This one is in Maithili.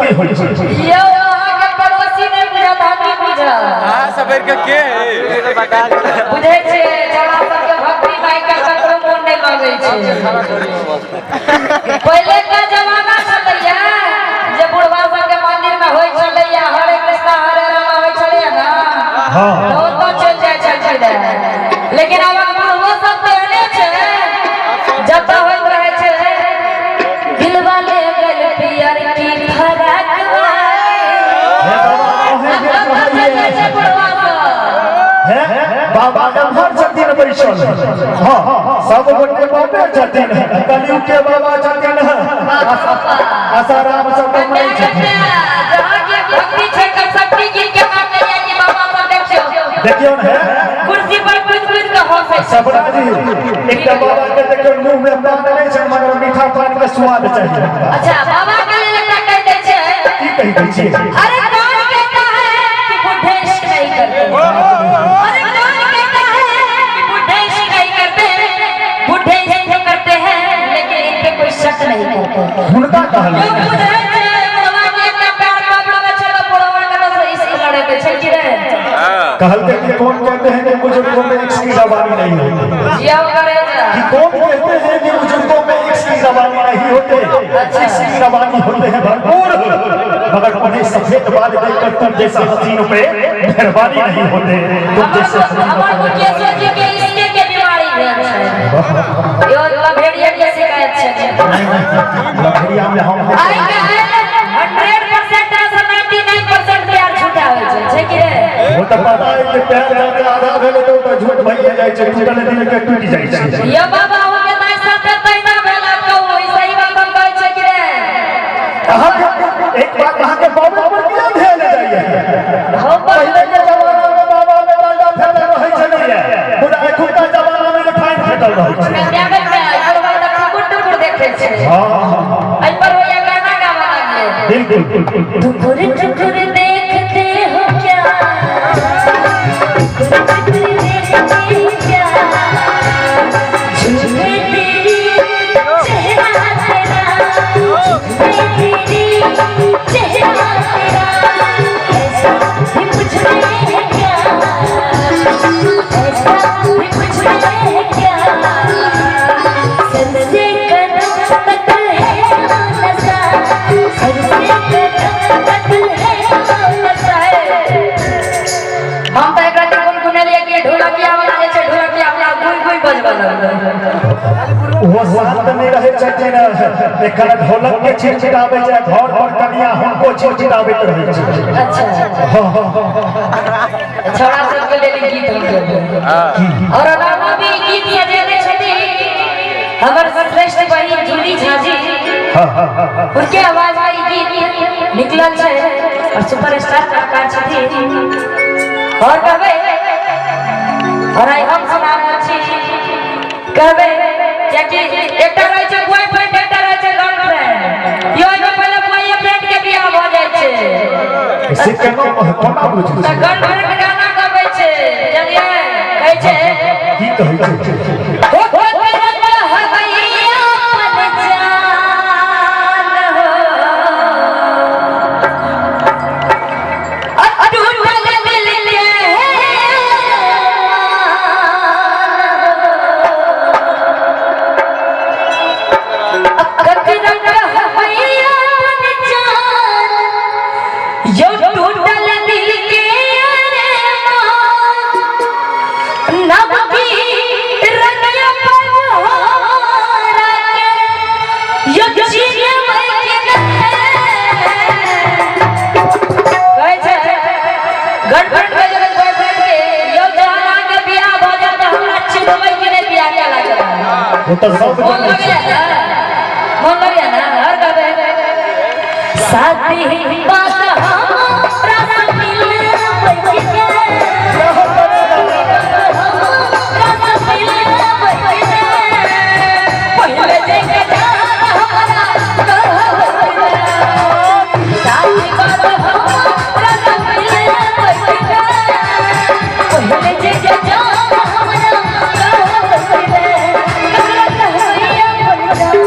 की होइ छै। यौ, अहाँके पड़ोसी नहि बुझत, हम की बुझब? अहाँ सब के है? बुझै छियै, छौड़ा सबके भक्ति में आइ काल्हि ककरो मोन नहि लगै छै। पहिले के जमाना छलैया जे बुढ़वा सबके मंदिर में होइ छलैया, हरे कृष्णा हरे रामा होइ छलैया ने। हाँ। तऽ ओतऽ चलि जाइ छलखिन हेँ। लेकिन आब बुढ़बो सब तेहने छै, जतऽ होइत रहै छै दिलवा ले गेल पियर की फराक वाली। हे बाबा, अहें के ओतऽ चलि जाइ छै बुढ़वा सब। हे बाबा एम्हर छथिन बैसल। हाँ, सब गोटे बाबे छथिन, कलयुग के बाबा छथिन, आसाराम सब कन्या नहि छथिन। कन्या जहाँ के भक्ति छै तऽ शक्ति गीत के नाम लैया कि बाबा सब देखियौ। देखियौ ने। कुर्सी पर कूदि कूदि कऽ हंसै छै। सबरा जी, एकटा बाबा के देखियौ, मुंह में पान नहि छै, मगर मीठा पान के स्वाद चाहिए। अच्छा, बाबा के लेल एकटा कहि दै छै। की कहि दै छियै? अरे कौन कहता है कि बूढ़े इश्क नहीं करते? अरे कौन कहता है कि बूढ़े इश्क नहीं करते? बूढ़े इश्क करते हैं, लेकिन इन पे कोई शक नहीं करते। हुनका कहल। क्यों बुझै छै बुढ़वा के एकटा प्यार कबरो में छै तऽ बुढ़वा के से इश्क लड़ेते छै कि रे? कहलके कि कौन कहते हैं कि बुजुर्गों में इश्क की जवानी नहीं होती? जियाओ करे जा। कि कौन कहते हैं कि बुजुर्गों में इश्क की जवानी नहीं होते? इश्क की रवानी होते हैं भरपूर, मगर उन्हें सफेद बाल देखकर तुम जैसा हसीनों पे मेहरबानी नहीं होते, तुम जैसे हसीनों हमर पे। मुकेशो जी के इश्के के बीमारी भेल छै। यो लभेड़िया के शिकायत छै। लभेड़िया में हम आइ काल्हि 100% से 99% प्यार झूठा होइ छै, छै कि रे? वो तो पता है कि प्यार जाके आधा भेलै तऽ ओ तऽ झूठ भइए जाइ छै, टूटल दिल के टूटि जाइ छै। यो बाबा, के दाइ साथे तहिना भेल। आब कहू, ई सही बात हम कहै छियै कि रे? अहाँके एक बात, अहाँके बाबा पर किया ध्यान जाइए? हम पहिले के जमाना में बाबा में डालडा फैलल रहै छलैए, मुदा एखुनका जमाना में रिफाइन भेटल रहै छै। कन्या कन्या, बुढ़वा तऽ टुकुर टुकुर देखै छै। हाँ हाँ हाँ एहि पर होइया गाना गाबऽ लागलै। बिल्कुल। टुकुर टुकुर देखते हो क्या? टुकुर टुकुर देखते हो क्या? झूठे तेरी चेहरा तेरा, झूठे तेरी चेहरा तेरा, ऐसा भी मुझ में है क्या? ऐसा भी मुझ में है क्या? सर से कदम तक है नशा, सर से कदम तक है नशा। हम तऽ एकरा गुनगुनेलियै कि ढोलकिया वाला जे छै, ढोलकिया अपना गुइ गुइ बजबऽ लगलै। ओहो शांत नहि रहै छथिन, एखन ढोलक के छिड़छिड़ाबै छै, घर पर कनिया हुनको छिड़छिड़ाबैत रहै छै। अच्छा। हाँ हाँ छौड़ा सबके लेल ई गीत हम गेबै और अलावा भी ई गीत सजेने छथिन हमर श्रेष्ठ बहिन जूली झा जी। हाँ हाँ हाँ उनके आवाज में ई गीत निकलल छै और सुपरस्टार कलाकार छथिन। और कहबै, और आइ हम सुना रहल छी। कहबै, कियाकि एकटा रहै छै बॉयफ्रेंड, एकटा रहै छै गर्लफ्रेंड। यो एहिमे पहिले बॉयफ्रेंड के बियाह भऽ जाइ छै। से केना कोना बुझै तऽ छै? गर्लफ्रेंड गाना गबै छै, बुझलियै? कहै छै। की कहै छै? ओ करत हवैया अपन जान हो, अ टूटल दिल के ककरा हवैया अपन जान, यो टूटल दिल के अरमान, नबी रंगिया पर मोहरा के यो जीवन के। कहै छै गर्लफ्रेंड के जगह बॉयफ्रेंड के, यो जहन अहाँके बियाह भऽ जायत तऽ हमरा चिन्हबै कि नहि बियाह केला के बाद? ओ तऽ सब मोन जानै लगैया छै। ने? मोन लगैया ने? और कहबै, शादी बात हमरा से मिलबै के, हमरा से मिलबै के, पहिले जेके जान हमरा कहबै, शादी बात हमरा से मिलबै के, पहिले जेके जान हमरा कहबै, ककरा कहबै अपन जान हो, ककरा।